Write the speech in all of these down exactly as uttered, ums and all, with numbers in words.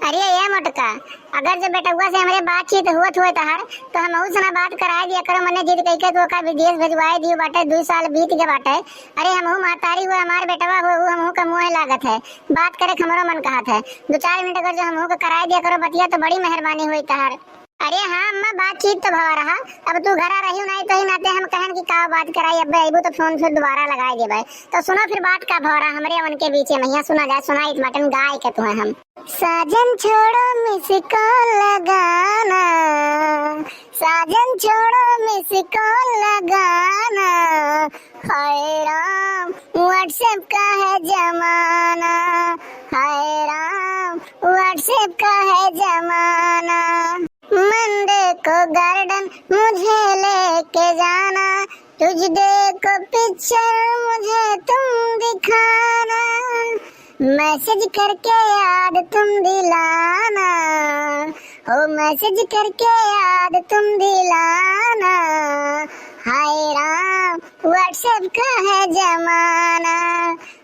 अरे ए मोटका, अगर जो बेटउआ से हमरे बातचीत होत होए तहार, तो हमहू से ना बात कराए दिया करो। मने जिद कइके तू ओका विदेश भेजवाए दियो बाटे, दुई साल बीत गए बाटे। अरे हमहू महतारी हुए, हमार बेटवा हुए, उ हमहू का मोह लागत है, बात करे के हमरो मन कहत है। दो चार मिनट अगर जो हमहू के कराए दिया करो बतिया, तो बड़ी मेहरबानी होई तहार। अरे हाँ अम्मा, बातचीत तो भवा रहा, अब तू घरा रही नहीं, तो ही नाते हम कहन कि का बात कराई, अब अइबू तो फोन फिर दोबारा लगाए देबे। तो सुनो फिर बात का भवा रहा हमरे उनके बीचे में, हियाँ सुना जाए, सुनाइत बाटन गाय के तुहे हम। साजन छोड़ो मिस कॉल लगाना, साजन छोड़ो मिस कॉल लगाना, हाय राम WhatsApp का है जमाना, हाय राम WhatsApp का है जमाना। मंडे को गार्डन मुझे लेके जाना, ट्यूसडे को पिक्चर मुझे तुम दिखाना, मैसेज करके याद तुम दिलाना, हो मैसेज करके याद तुम दिलाना। हाय राम WhatsApp का है जमाना,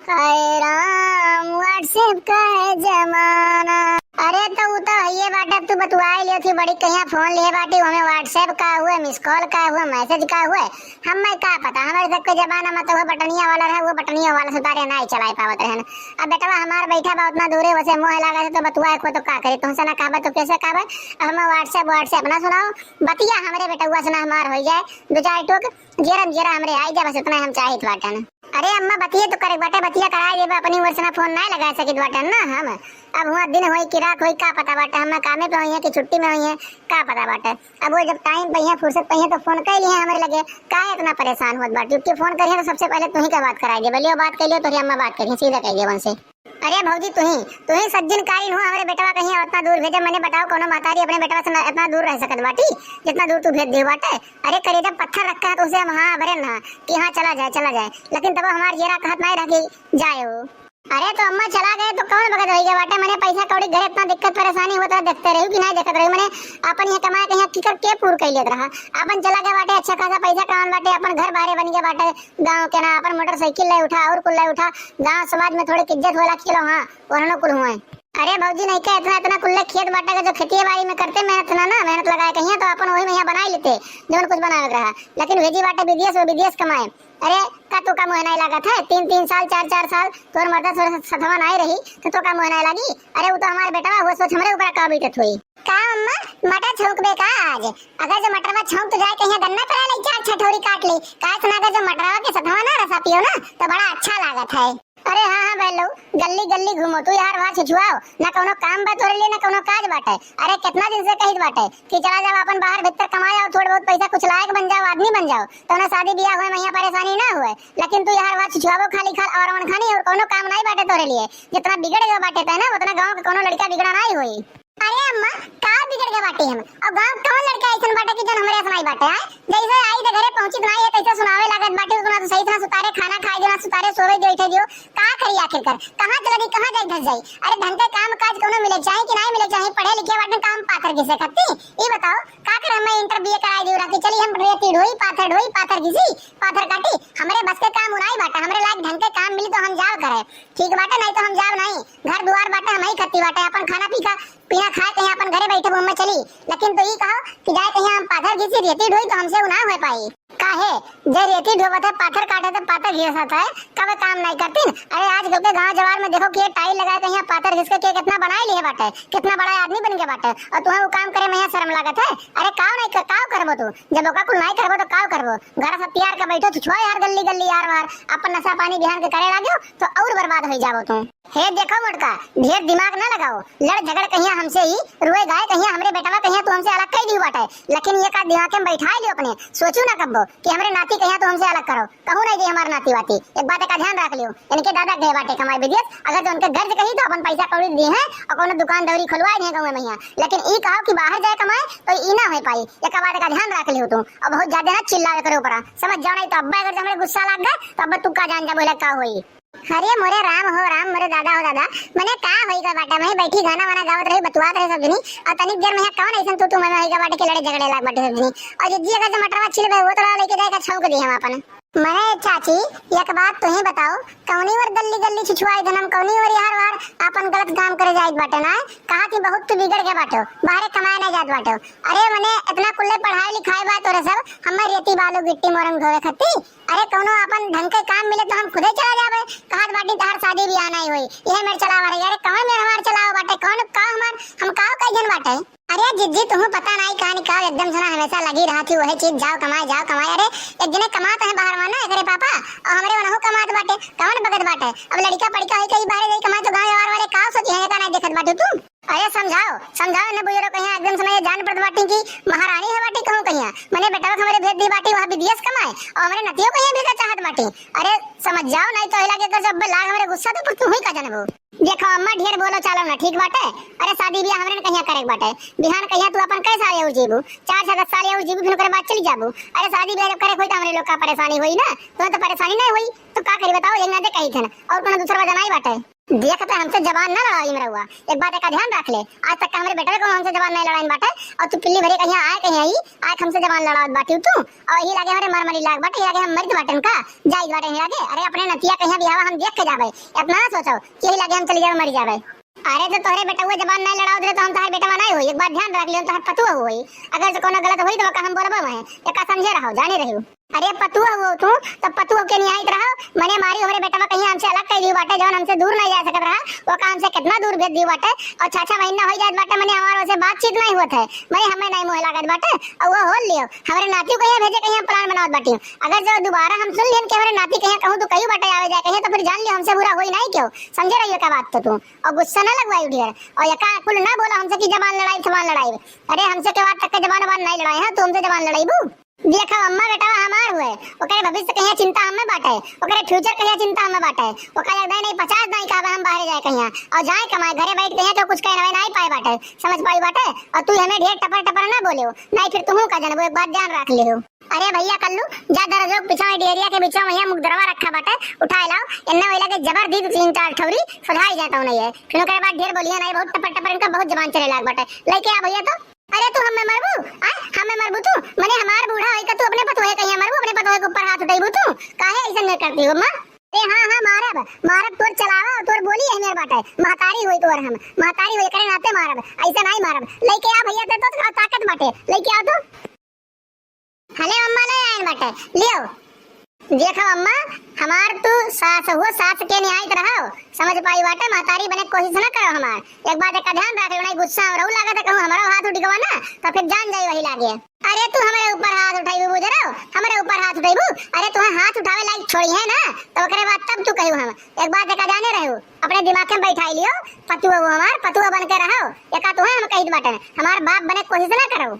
हाय राम WhatsApp का है जमाना। अरे तो उ तो हइये बाटे, तू बतुआई लियो थी बड़ी, कहिया फोन लिए बाटी, हमें WhatsApp का हुए, मिस कॉल का हुए, मैसेज का हुए, हमें का पता। हमारे सबके जमाना में तो वो बटनिया वाला रहे, वो बटनिया वाला सुतारे ना ही चलाए पावत रहन। अब बेटवा हमार बैठा बा उतना दूरे, वसे मोह लागे से तो बतुआ को तो का करे, तुमसे ना कहबे तो कैसे कहबे। अब हमें WhatsApp WhatsApp ना सुनाओ, बतिया हमरे बेटवा से ना हमार हो जाए, दो चार टोक जेरम जेरा हमरे आई जा, बस इतना हम चाहित बाटन। अरे अम्मा, बतिये तो करे बाटे, बतिया कराए देबे, अपनी ओर से ना फोन ना लगा सकित बाटन ना हम। अब हुआ दिन होई कि रात होई, का पता बाटे, हम कामे पे होई है कि छुट्टी में होई है, का पता बाटे। अब वो जब टाइम पे है, फुर्सत पे है, तो फोन कर लिए हमरे लगे, का इतना परेशान होत बाटे? जबकि फोन करिए तो सबसे पहले तू ही का बात कराए देबे, लियो बात कर लियो, तोहरी अम्मा बात करिए, सीधा कह दियो उनसे। अरे भौजी, तुही, तुही सज्जन कारिन हो, हमरे बेटवा कहीं इतना दूर भेजे, मने बताओ, कोनो महतारी अपने बेटवा से ना, इतना दूर रह सकत बाटी, जितना दूर तू भेज दे बाटे। अरे करेजा पत्थर रखा है तो उसे हम हाँ भरे ना कि हाँ चला जाए, चला जाए, लेकिन तब हमार जेरा कहत नहीं रह कि जाए हो। अरे तो अम्मा चला गए तो कौन बगत रह गया बाटे, मने पैसा कौड़ी घरे इतना दिक्कत परेशानी होता है, देखते रही कि नहीं देखत रही, मने अपन ये कमाए कहीं किकर के पूर कर लेत रहा, अपन चला गया बाटे, अच्छा खासा पैसा कमान बाटे, अपन घर बारे बन गया बाटे, गाँव के ना अपन मोटरसाइकिल ले उठा और कुल ले उठा, गाँव समाज में थोड़ी इज्जत होला कि चलो हाँ, ओहनो कुल हुए। अरे भौजी, नहीं का इतना, इतना कुल्ले खेत बाटे का जो खेतिए बाड़ी में करते मेहनत ना, ना मेहनत लगाए कहिए तो अपन वही में यहाँ बनाए लेते, जौन कुछ बनावे के रहा। लेकिन भेजी बाटे विदेश, वो विदेश कमाए। अरे का तू का मोह नहीं लागत है? तीन, तीन साल, चार, चार साल तोर मर्दा तोर सथवा नहीं रही तो तो का मोह नहीं लागी? अरे वो तो हमारे बेटवा हुआ, सोच हमरे ऊपर का बीतत हुई। का अम्मा, मटर छौंकबे का आज? अगर जो मटरवा छौंक तो जाए कहीं गन्ना पेरा ले, चार छठौरी काट ले। का सुना, अगर जो मटरवा के सथवा ना रसा पियो ना तो बड़ा अच्छा लागत है। अरे हाँ, हाँ, बहन लोग, गल्ली गल्ली घूमो, तू यार वहाँ छुछुआओ, ना कौनो काम बा तोरे लिए, ना कौनो काज बाटे। अरे कितना दिन से कहित बाटे कि चला जाओ अपन बाहर भीतर कमाए आओ, थोड़ा बहुत पैसा कुछ लायक बन जाओ, आदमी बन जाओ, तो ना शादी ब्याह हुए, महिया परेशानी ना हुए, लेकिन तू यार वहाँ छुछुआओ खाली खाल और अनखानी और कौनो काम नहीं बाटे तोरे लिए। जितना बिगड़ गया बाटे तै ना, उतना गाँव के कौनो लड़का बिगड़ा नहीं हुई। अरे अम्मा, का बिगड़ गए बाटे हम? और गाँव कौन लड़का ऐसन बाटे कि जौन हमरे असनाई बाटे, आय? जैसे आई तो घरे पहुँचित नाई है, तैसे सुनावे लागत बाटे, उतना तो सही तरह सुतारे खाना खाए दियो, ना सुतारे सोवे दियो, उठे दियो। का करी आखिर कर? कहाँ चला दी, कहाँ जाई धस जाई? अरे ढंग के काम काज कोनो मिले चाही कि नाई मिले चाही? पढ़े लिखे बाटे काम पाथर घिसे खाती? ई बताओ, का कर हमें इंटर बीए कराए दियो, राखी चली हम रेती ढोई, पाथर ढोई, पाथर घिसी, पाथर काटी? हमरे बस के काम उनाई बाटे, हमरे लायक ढंग के काम मिली तो हम जाव करे। ठीक बाटे, नहीं तो हम जाब नहीं। घर दुआर बाटे, हमही खत्ती बाटे, अपन खाना पी का, पीना खाए कहीं अपन घरे बैठे घूमे चली। लेकिन तो ई कहो कि जाए कहीं हम पाथर घिसी रेती ढोई तो हमसे उ ना हो पाई। काहे? जे रेती ढोवत है, पाथर काटत है, पाथर घिसत है, कब काम नहीं करतीन? अरे आजकल के गांव जवार में देखो कि ये टाइल लगाए कहीं पाथर घिस के, के कितना बनाए लिए बाटे, कितना बड़ा आदमी बन गया बाटे, और तुम्हें वो काम करे में यहाँ शर्म लागत है? अरे काव नहीं कर, काव करबो तू? जब ओका कुल नहीं करबो तो काव करबो? घर सब तैयार कर बैठो, छुछुआ यार गल्ली गल्ली यार वार, अपन नशा पानी बिहान के करे लाग्यो तो और बर्बाद हो जाबो तू। हे देखो मोटका, ढेर दिमाग ना लगाओ, लड़ झगड़ कहिया हमसे ही, रोए गाए कहिया हमरे बेटवा कहिया तू हमसे अलग कई दियो बाटे, लेकिन ये का दिमाग में बैठा लियो अपने, सोचो ना कब्बो कि हमरे नाती कहिया तू हमसे अलग करो, कहूँ नहीं दे हमार नाती वाती। एक बात का ध्यान रख लियो, इनके दादा गए बाटे कमाए विदेश, अगर जो उनके घर से कही तो अपन पैसा कौड़ी दे हैं और कोनो दुकान दौरी खुलवाए दे गाँव में यहाँ, लेकिन ई कहो कि बाहर जाए कमाए तो ई ना हो पाई। एक बात का ध्यान रख लियो तू, और बहुत ज्यादा ना चिल्लावे करे ऊपर, समझ जाओ, नहीं तो अब्बा अगर जो हमरे गुस्सा लग गए तो अब्बा तू का जान जाबो, का होई। अरे मोरे राम हो राम, मोरे दादा हो दादा, मने का होई गा बाटे, मैं बैठी गाना वाना गावत रही, बतुआत रही सब जनी, और तनिक देर में यहाँ कौन ऐसन तू तू मैं होई गा बाटे के लड़े झगड़े लाग बाटे सब जनी। और जिद्दी अगर जो मटरवा छिल गए, वो तो लेके जाएगा छौंक दी हम अपन। मने चाची, एक बात तुहीं बताओ, कौनी ओर गल्ली गल्ली छिछुआई धनम, कौनी ओर यार वार आपन गलत काम करे जाइत बाटे ना? कहा कि बहुत तू बिगड़ गए बाटो, बाहरे कमाए ना जात बाटो। अरे मने इतना कुल्ले पढ़ाई लिखाई बा तोरे सब, हमें रेती बालू गिट्टी मोरंग ढोवे खत्ती। अरे कौनो आपन ढंग के काम मिले तो हम खुदे चला जाबे। कहत बाटी तहार शादी बियाह नहीं होई, यह मेर चलावा रही। अरे कौन मेर हमार चलावा बाटे, कौन का हमार, हम का कई जन बाटे? अरे जिज्जी, तुहूँ पता नाई कहानी का एकदम से ना हमेशा लगी रहत ही वही चीज, जाओ कमाए, जाओ कमाए। अरे एक जने कमात है बाहर में ना, एकरे पापा, और हमरे वनहु कमात बाटे, कौन बगत बाटे? अब लड़का पड़का होई कहीं बाहर जाई कमाए तो गाँव जवार वाले का सोची है, का नाई देखत बाटू तू? अरे समझाओ, समझाओ इन्हें बुजुर्ग कहीं एकदम से ना ये जान पड़त बाटी कि महारानी है बाटी कहूँ कहीं, मने बेटा हमरे भेज दी बाटी वहाँ विदेश कमाए और हमरे नतियों कहीं भेजा चाहत बाटी। अरे समझ जाओ, नहीं तो हिला के कर जब लाग हमरे गुस्सा तो फिर तुहूँ का जानबू। देखो अम्मा, ढेर बोलो चालो ना, ठीक बाटे? अरे शादी बियाह हमरे न कहिया करे के बाटे। बिहान कहिया तू अपन कैसा आए उर जीबू? चार से दस साल आए उर जीबू, फिर ओकरे बाद चली जाबू। अरे शादी बियाह जब करे होई तो हमरे लोग का परेशानी होई ना, तुम्हें तो परेशानी नहीं होई तो का करी बताओ? यही ना दे कही थन और कोनो दूसरा वजह नहीं बाटे। देख तो हमसे जबान ना लड़ाई में रहुआ, एक बात का ध्यान रख ले, आज तक का हमरे बेटा को हमसे जबान नहीं लड़ाइन बाटे और तू पिल्ली भरे कहिया आए कहीं आई, आज हमसे जबान लड़ावत बाटी तू और यही लागे हमरे मर मरी लाग बाटे, यही लागे हम मरित बाटन का, जाइत बाटे यही लागे। अरे अपने नतिया कहिया बिहावा हम देख के जाबे, इतना ना सोचो कि यही लागे हम चली जाबे मरी जाबे। अरे तो तोहरे बेटवा जबान नहीं लड़ावत रहे तो हम तोहर बेटवा नहीं होई, एक बात ध्यान रख लियो, तोहर पतुआ होई। अगर से कोनो गलत होई तो ओका हम बोलबे वहे, एका समझे रहो, जाने रहियो। अरे पतुआ हो तू, तो पतुआ के निहाइत रहो, मने मारी हमरे बेटवा कहीं हमसे अलग कर दियो बाटे, जौन हमसे दूर नहीं जा सकत रहा, ओका हमसे कितना दूर भेज दियो बाटे, और छह छह महीना हो जात बाटे, मने हमार ओसे बातचीत नहीं होत है, मने हमें नहीं मोह लागत बाटे, और वो होल लियो, हमरे नाती कहीं भेजे कहीं हम प्लान बनावत बाटी। अगर जो दोबारा हम सुन लियन कि हमरे नाती कहीं कहूँ तो कहीं बाटे आवे जाए कहीं, तो फिर जान लियो हमसे बुरा होई नहीं क्यों, समझे रहियो का बात तो तू। और गुस्सा ना लगवाई ढेर, और यका कुल ना बोला हमसे कि जबान लड़ाई, जबान लड़ाई। अरे हमसे के बात तक के जबान, जबान नहीं लड़ाई है, तू हमसे जबान लड़ाईबू? देखा अम्मा, बेटवा हमार हुए, ओकरे भविष्य कहिया चिंता हमें बाटे, ओकरे फ्यूचर कहिया चिंता हमें बाटे, ओका एक दाई नहीं पचास दाई कहबे हम बाहरे जाए कहिया, और जाए कमाए, घरे बैठ कहिया तो कुछ कहे ना, नहीं पाए बाटे, समझ पाई बाटे, और तू हमें ढेर टपर टपर ना बोले हो, नहीं फिर तुहू का जनबो, एक बात ध्यान रख ले हो। अरे भैया कल्लू, जा दरजो के पीछे डेरिया के बीच में भैया मुकदरवा रखा बाटे, उठाए लाओ, इन्ने वही लगे जबर दी दो तीन चार ठौरी, फुलाई जाता हूँ नहीं है, फिर ओकरे बाद ढेर बोलिया नहीं, बहुत टपर टपर इनका बहुत जबान चले लाग बाटे, लेके आ भैया तो। अरे तू हमें मरबू? आय, हमें मरबू तू? मने हमार बूढ़ा होई का तू अपने पतोहे कहिया मरबू, अपने पतोहे के ऊपर हाथ उठेबू तू? काहे ऐसा नहीं करती हो माँ? ए हाँ हाँ मारब, मारब, तोर चलावा और तोर बोली है मेरे बाटे, महतारी होई तोर हम, महतारी होई करे नाते मारब, ऐसा नहीं मारब, लेके आ भैया ते तो ताकत बाटे, लेके आ तू। हले अम्मा ले आइन बाटे, लियो। देखो अम्मा, हमार तू सास हो, सास के निहाइत रहो, समझ पाई बाटे, महतारी बने के कोशिश ना करो हमार। एक बात का ध्यान रख लो, नहीं गुस्सा हो रहू लागत है, कहूँ हमारा हाथ उठ गवा ना, तो फिर जान जाई वही लागे। अरे तू हमारे ऊपर हाथ उठाईबू बुजरो, हमारे ऊपर हाथ उठाईबू? अरे तुम्हें हाथ उठावे लायक छोड़ी है ना, तो ओकरे बाद तब तू कहू हम। एक बात का जाने रहू, अपने दिमाग में बैठाई लियो, पतुआ वो हमार, पतुआ बन के रहो, एका तुम्हें हम कहित बाटे, हमार बाप बने के कोशिश ना करो।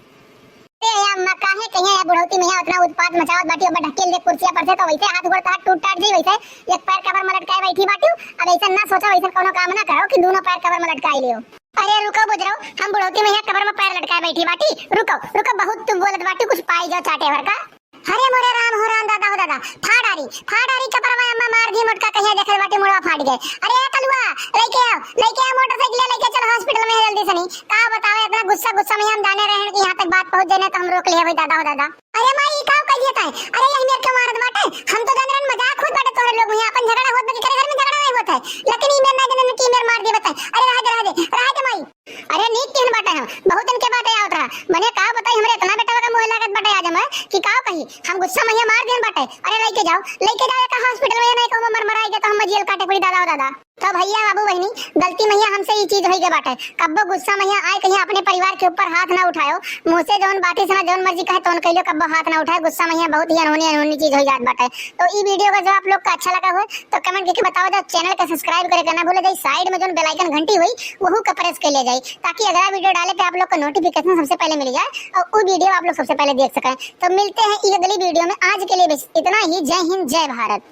ए अम्मा, काहे कहिया या बुढ़ौती में यहाँ उतना उत्पात मचावत बाटी, अब ढकेल दे कुर्सिया पर से, तो वैसे हाथ गोड़ तहार टूट टाट जाई, वैसे एक पैर कबर में लटकाए बैठी बाटी, अब ऐसा ना सोचा, वैसे कोनो काम ना करो कि दोनों पैर कबर में लटकाए लियो। अरे रुको बुजरो, हम बुढ़ौती में यहाँ कबर में पैर लटकाए बैठी बाटी, रुको, रुको, बहुत तुम बोलत बाटी, कुछ पाई जाओ चाटे भर का। अरे मोरे राम हो राम, दादा हो दादा, फाड़ आरी, फाड़ आरी कपरवा अम्मा मार दी मोटका कहिया देखल बाटी मुड़वा फाट गए। अरे ए कलुआ, लेके आओ, लेके आओ मोटरसाइकिल लेके चलो हॉस्पिटल में जल्दी से नहीं। का बतावे इतना गुस्सा, गुस्सा में हम जाने रहे कि यहाँ तक बात पहुँच जाए ना तो हम रोक लिए भाई दादा हो दादा। अरे माई ई का कहिए ताई, अरे यही मेर के मारत बाटे, हम तो जान रहे मजाक होत बाटे तोहरे लोग में, अपन झगड़ा होत बाटे, करे घर में झगड़ा नहीं होत है, लेकिन ई मेर ना जाने कि ई मेर मार दिए बताए। अरे रह दे, रह दे, रह दे माई। अरे नीक केहन बाटे हम, बहुत दिन के बाटे आवत रहा। मने का बताई, हमरे इतना बेटवा का मुँह लागत बाटे आज हम, कि का कही, हम गुस्सा में मार देन बाटे। अरे लेके जाओ, लेके जाओ एका हॉस्पिटल में, नहीं कहूँ मर मराई गया तो हम जेल काटे पड़ी दादा ओ दादा। तो भैया बाबू बहनी, गलती में हमसे ई चीज होई गए बाटे। कब्बो गुस्सा में आए कहीं अपने परिवार के ऊपर हाथ ना उठायो, मुँह से जौन बाटी से ना जौन मर्जी कहे तौन कह लो, कब्बो हाथ ना उठाए। गुस्सा में बहुत ही अनहोनी अनहोनी चीज हो जात बाटे। तो ई वीडियो का जो आप लोग का अच्छा लगा हो तो कमेंट करके बताओ, जो चैनल का सब्सक्राइब करे के ना भूले जाए, साइड में जौन बेल आइकन घंटी हुई वहू का प्रेस कर ले जाए, ताकि अगला वीडियो डाले पे आप लोग को नोटिफिकेशन सबसे पहले मिल जाए और वो वीडियो आप लोग सबसे पहले देख सकें। तो मिलते हैं एक अगली वीडियो में, आज के लिए बस इतना ही। जय हिंद, जय भारत।